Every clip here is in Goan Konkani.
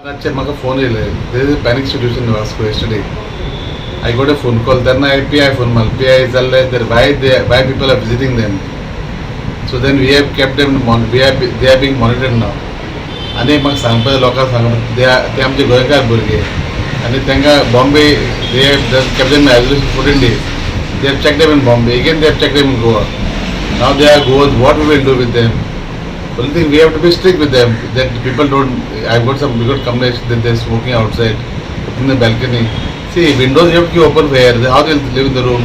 रातचे म्हाका फोन येयले. There is a panic situation in Vasco. Yesterday I got a phone call. तेन्ना हांवें पी I phone मारलो. पी I जाल्ले there, why people are visiting them. So then we have kept them, we are they are being monitored now. आनी म्हाका सांगपा, लोकांक सांगपा, ते ते आमचे गोंयकार भुरगे आनी तांकां Bombay they have kept them isolation 14 days. They have check them in Bombay, again they have check them in Goa. Now they are Goans. What we will do with them? Only thing, we have to be strict with them that people don't. I've got some, we got complaints that they're smoking outside, in the balcony. See, windows you have to keep open for air. How they'll live in the room?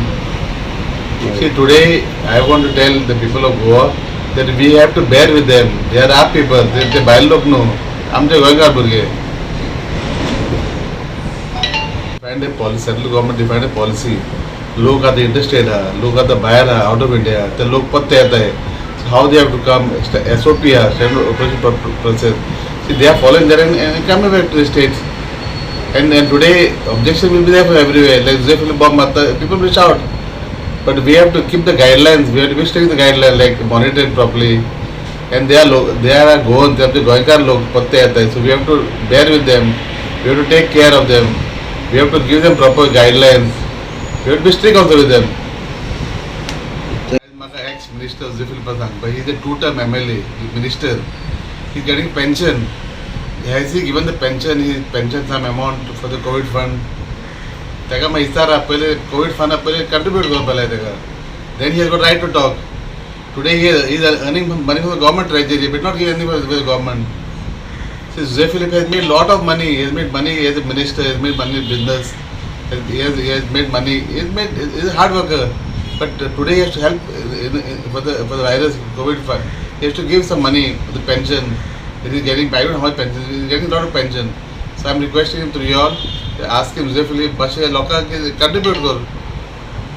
See, today I want to tell the people of Goa that we have to bear with them. They are our people. They भायले लोक न्हू, आमचे गोंयकार भुरगे. Find a policy, central government define a policy. लोक आतां इंटरस्टेट आहा, लोक आतां भायर आहा, आउट ऑफ इंडिया, ते लोक पत्ते येताय. How they have to come, SOP आहा, standard operation process. See, they are following that and coming back to the states. And today objection will be there from everywhere. Like Jose Philip bomb मारता, people will shout. But we have to keep the guidelines. We have to be strict with the guidelines, like monitor it properly. And they are Goan, ते आमचे गोंयकार लोक पत्ते येताय. So we have to bear with them. We have to take care of them. We have to give them proper guidelines. We have to be strict also with them. म्हाका एक्स मिनिस्टर Jose Philip सांगपा, he is a two term MLA, minister. He is getting pension. Has he given the pension, his pension, some amount for the COVID fund? ताका मागीर विचारा, पयले कोवीड फंडा पयले कंट्रीब्यूट करपा लाय ताका. Then he has got right to talk. Today he is earning money from the government treasury but not give any for the government. See, Jose Philip has made lot of money. He has made money as a minister, he has made money in business, he has made money, he is a hard worker. But today he has to help for the virus, COVID fund. He has to give some money for the pension that he is getting. I don't know how much pension, he is getting a lot of pension. So I am requesting him through you all, ask him, Jose Philip, मातशें लोकांक contribute कर.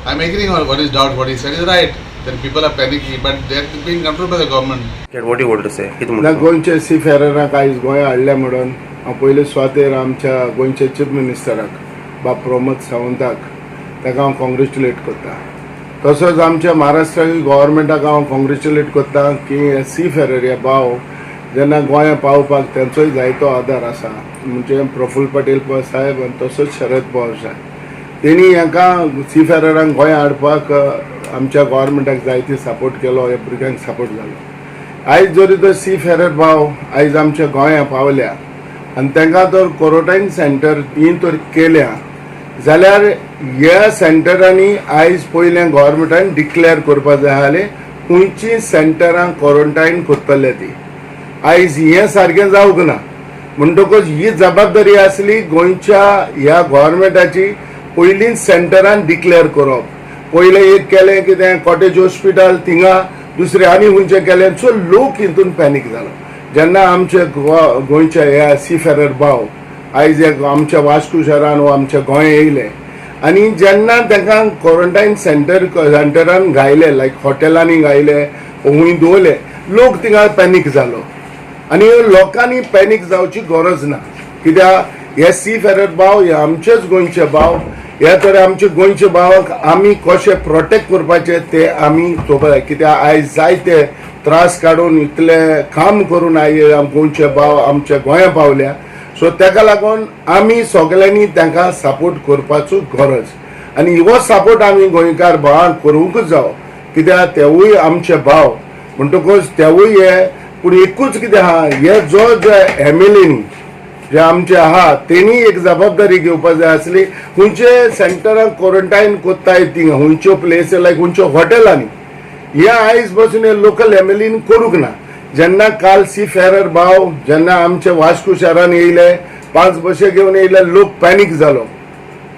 I am agreeing on what is doubt, what he said is right. Then people are panicky, but they are being controlled by the government. What you want to say? कितें ना, म्हणटा? गोंयचे सी फेरराक आयज गोंया हाडले म्हणून हांव पयले सुवातेर आमच्या गोंयच्या चीफ मिनिस्टराक, बाब प्रमोद सावंताक, ताका हांव कॉंग्रेच्युलेट करता. तसोच आमच्या महाराष्ट्रा गव्हर्मेंटाक हांव कॉंग्रेच्युलेट करता की सी फेरर हे भाव जेन्ना गोंया पावपाक तेंचोय जायतो आदार आसा, म्हणजे प्रफुल्ल पटेल साहेब आनी तसोच शरद पवार साहेब. तेणी हांकां सी फेररांक गोंया हाडपाक आमच्या गव्हर्मेंटाक जायती सपोर्ट केलो. ह्या भुरग्यांक सपोर्ट जालो. आयज जरी तर सी फेरर भाव आयज आमच्या गोंया पावल्या आनी तांकां तर क्वॉरंटायन सेंटर ती तर केल्या जाल्यार ह्या सेंटरांनी आयज पयलें गव्हर्मेंटान डिक्लेअर करपा जाय आसलें खंयची सेंटरां क्वॉरंटायन करतले ती. आयज हें सारकें जावंक ना. म्हणटकूच ही जबाबदारी आसली गोंयच्या ह्या गव्हर्मेंटाची, पयलींच सेंटरान डिक्लेअर करप. पयलें एक केलें कितें, कॉटेज हॉस्पिटल थिंगा, दुसरें आनी खंयचें केलें. सो लोक हितून पॅनीक जालो. जेन्ना आमचे गोंयचे ह्या सी फेरर भाव आयज हे आमच्या वास्को शहरान वा आमच्या गोंय येयले आनी जेन्ना तांकां क्वॉरंटायन सेंटरान घायले, लायक हॉटेलांनी घायले, खंय दवरले, लोक थिंगा पॅनीक जालो. आनी लोकांनी पॅनीक जावची गरज ना, कित्याक हे सी फेरर भाव हे आमचेच गोंयचे भाव. हे तर आमचे गोंयचे भावाक आमी कशे प्रोटेक्ट करपाचे ते आमी चोवपा जाय, कित्याक आयज जायते त्रास काडून, इतले काम करून आयज गोंयचे भाव आमच्या गोंया पावल्या. सो ताका लागून आमी सगल्यांनी तांकां सपोर्ट करपाचो गरज आनी हो सपोर्ट आमी गोंयकार भावांक करूंकच जावो, कित्याक तेवूय आमचे भाव. म्हणटकूच तेवूय हे. पूण एकूच कितें आहा, हे जो जे एम एल एनी जे आमचे आहा तेणी एक जबाबदारी घेवपा जाय आसली, खंयचे सेंटराक क्वॉरंटायन कोत्ताय थिंगा, खंयच्यो प्लेस, लायक खंयच्यो हॉटेलांनी. हे आयज पासून हे लोकल एम एल एन करूंक ना. जेन्ना काल सी फेरर भाव जेन्ना आमचे वास्को शहरान येयले, पांच बशे घेवन येयले, लोक पॅनीक जालो.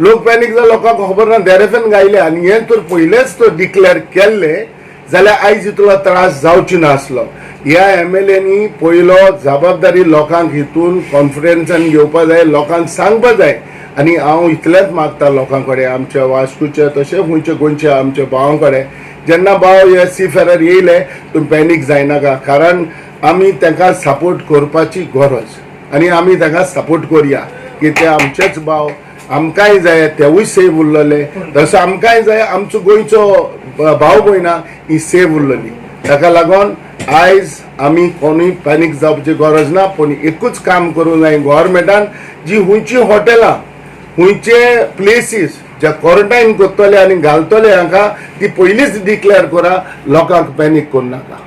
लोक पॅनीक जालो, लोकांक खबर ना, देरेफेन गायले. आनी हें तर पयलेच तर डिक्लेअर केल्ले जाल्यार आयज इतलो त्रास जावचो नासलो. ह्या एम एल एनी पयलो जबाबदारी लोकांक हितून कॉन्फिडन्सान घेवपा जाय, लोकांक सांगपा जाय. आनी हांव इतलेंच मागता लोकां कडेन, आमच्या वास्कोचे तशें खंयचे गोंयच्या आमच्या भावां कडेन, जेन्ना भाव हे सी फेरर येयले, तुमी पॅनीक जायनाका, कारण आमी तांकां सपोर्ट करपाची गरज आनी आमी तांकां सपोर्ट करया की ते आमचेच भाव. आमकांय जाय तेवूय सेफ उरलेले, तसो आमकांय जाय आमचो गोंयचो भाव भयणां ही सेफ उरलेली. ताका लागून आयज आमी कोणूय पॅनीक जावपाची गरज ना. पूण एकूच काम करूंक जाय गव्हर्मेंटान, जी खुंयची हॉटेलां, खुंयचे प्लेसीस जे क्वॉरंटायन करतले आनी घालतले हांकां, ती पयलींच डिक्लेअर करा. लोकांक पॅनीक करूं नाका.